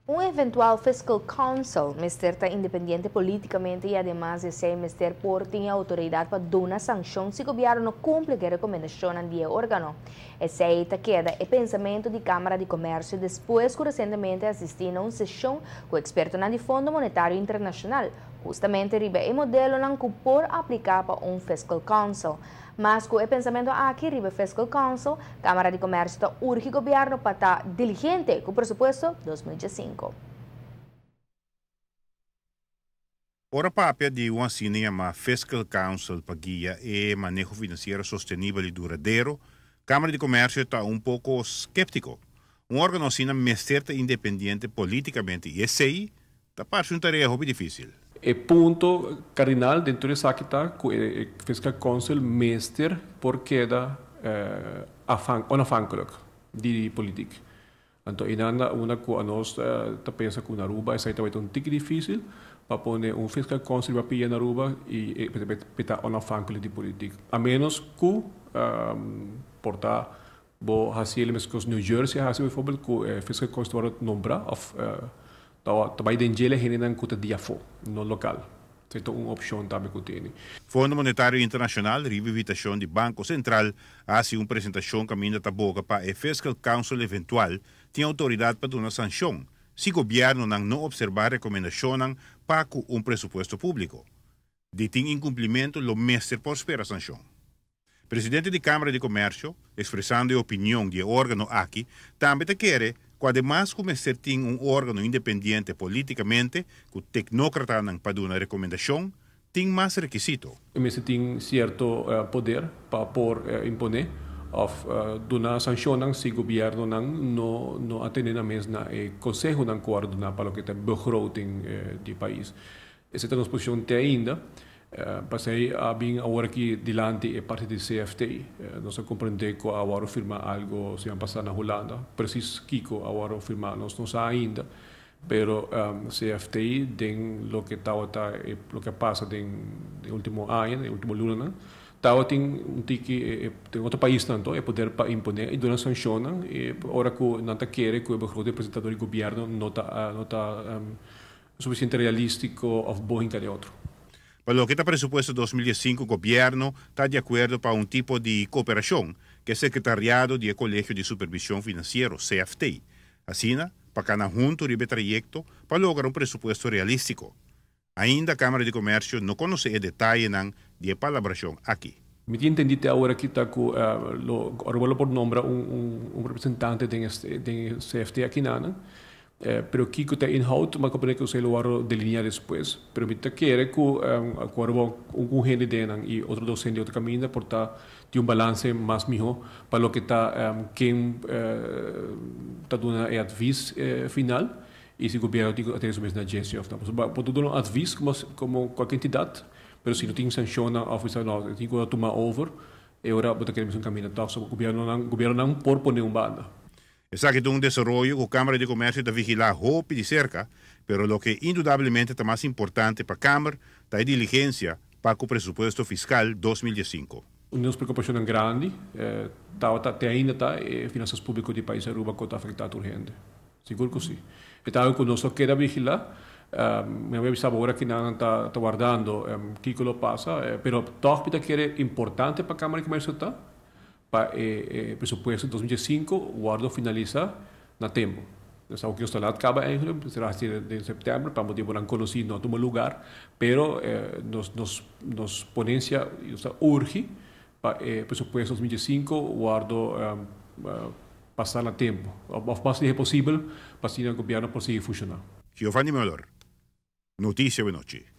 Un eventual Fiscal Council mester ta independiente polítikamente i ademas di esei mester por tin e outoridat pa duna sankshon si gobièrnu no kumpli ku e rekomendashonnan di e órgano. Esei ta keda e pensamentu di Kámara di Komèrsio despues ku resientemente a asistí na un seshon ku ekspertonan di Fondo Monetario Internashonal, hustamente riba e modelonan ku por apliká pa un Fiscal Council. Mas ku e pensamentu aki riba e Fiscal Council, Kámara di Komèrsio ta urgi gobièrnu pa ta diligente ku presupuesto 2015. Ora papia di un asina yamá Fiscal Council pa guia e maneho finansiero sostenibel i duradero, Kámara di Komèrsio ta un poko sképtiko. Un órgano asina mester ta independiente polítikamente i esei Ta parse un tarea hopi difísil. E punto kardinal den tur esaki ta ku e Fiscal Council mester por keda onafhankelijk di politiek. Anto einan ta unda ku anos ta pensa ku na Aruba esaki ta bai ta un tiki difísil pa pone un Fiscal Council riba pia na Aruba i e ta onafhankelijk di politiek. A menos ku por ta Bo hasi el meskos New Jersey a hasi bijvoorbeeld ku e fiscal council ta wòrdu nombrá òf ta bai den djele hendenan ku ta di afó, no lokal. Esei ta un opshon tambe ku tene. Fondo Monetario Internashonal riba invitashon di Banko Sentral a hasi un presentashon kaminda ta boga pa e Fiscal Council eventual tin outoridat pa duna sanshon si gobièrnunan no opserbá rekomendashonnan pa ku un presupuesto públiko. Di tin inkumplimentu lo mester por spera sanshon. Presidente di Kámara di Komèrsio, ekspresando e opinion di e órgano aki, tambe ta kere ku ademas ku mester tin un órgano independiente polítikamente ku teknókratanan pa duna rekomendashon, tin mas rekisito. E mester tin sierto poder pa por imponé òf duna sanshonnan si gobièrnunan no no atendé nan mes na e konsehonan ku wòrdu duná pa loke ta begroting di e pais. Esei ta nos posishon te ainda. Pasei a bin awor aki dilanti e parti di CFT. Nos a komprendé ku a wòrdu firmá algu siman pasá na Hulanda. Presis kiko a wòrdu firmá nos no sa ainda, pero CFT den loke tabata e loke a pasa den e último aña, den e último lunanan, tabatin un tiki den otro paisnan anto e poder pa imponé i duna sanshonnan ora ku nan ta kere ku e begroting presentá dor di gobièrnu no ta no ta Suficiente realistico of bo hinca den otro. Pa loke ta presupuesto 2015 Gobierno ta di acuerdo pa un tipo di cooperacion cu e Secretariado di e Colegio di Supervision Financiero, CFT. Asina, pa cana hunto riba e trayecto pa logra un presupuesto realistico. Ainda Camara di Comercio no conoce e detayenan di e palabracion aki. Mi tin entendi te awor aki ta cu lo Aruba lo por nombra un un representante den e CFT akinanan. Pero kiko ta inhoud, m'a comprende ku esei lo wòrdu delineá despues. Pero mi ta kere ku ku Aruba un hende den nan i otro dos hende otro kaminda por ta tin un balanse mas mihó pa loke ta ken ta duna e advis final i si gobièrnu tin ku atende su mes na dje òf no. Pasobra bo ta duna un advis komo komo kualke entidat pero si no tin sanshonnan òf bisa no tin ku tuma over e ora bo ta kere mes un kaminda tòg. So gobièrnunan gobièrnunan por pone un banda. Esaki ta un desaroyo ku Kámara di Komèrsio ta vigilá hopi di serka, pero loke indudablemente ta mas importante pa Kámer ta e diligensia pa ku presupuesto fiskal 2015. Un di nos preokupashonnan grandi tabata, te ainda ta, e finansas públiko di pais Aruba ku ta afektá tur hende. Sigur ku si. E ta algu ku nos lo keda vigilá. Mi a bisa bo ora ki nan ta wardando kiko lo pasa, pero tòg mi ta kere importante pa Kámara di Komèrsio ta Pa e presupuesto 2005 wordo finalisa na tempo. Nos a nos ta laat caba eigenlijk, mester haci den september, pa motibonan conoci no a tuma lugar, pero nos nos nos ponencia nos ta urgi pa e presupuesto 2005 wordo pasa na tempo, of mas lihe posibel pa asina gobierno por sigui funciona. Giovanni Muller, Noticia Awenochi.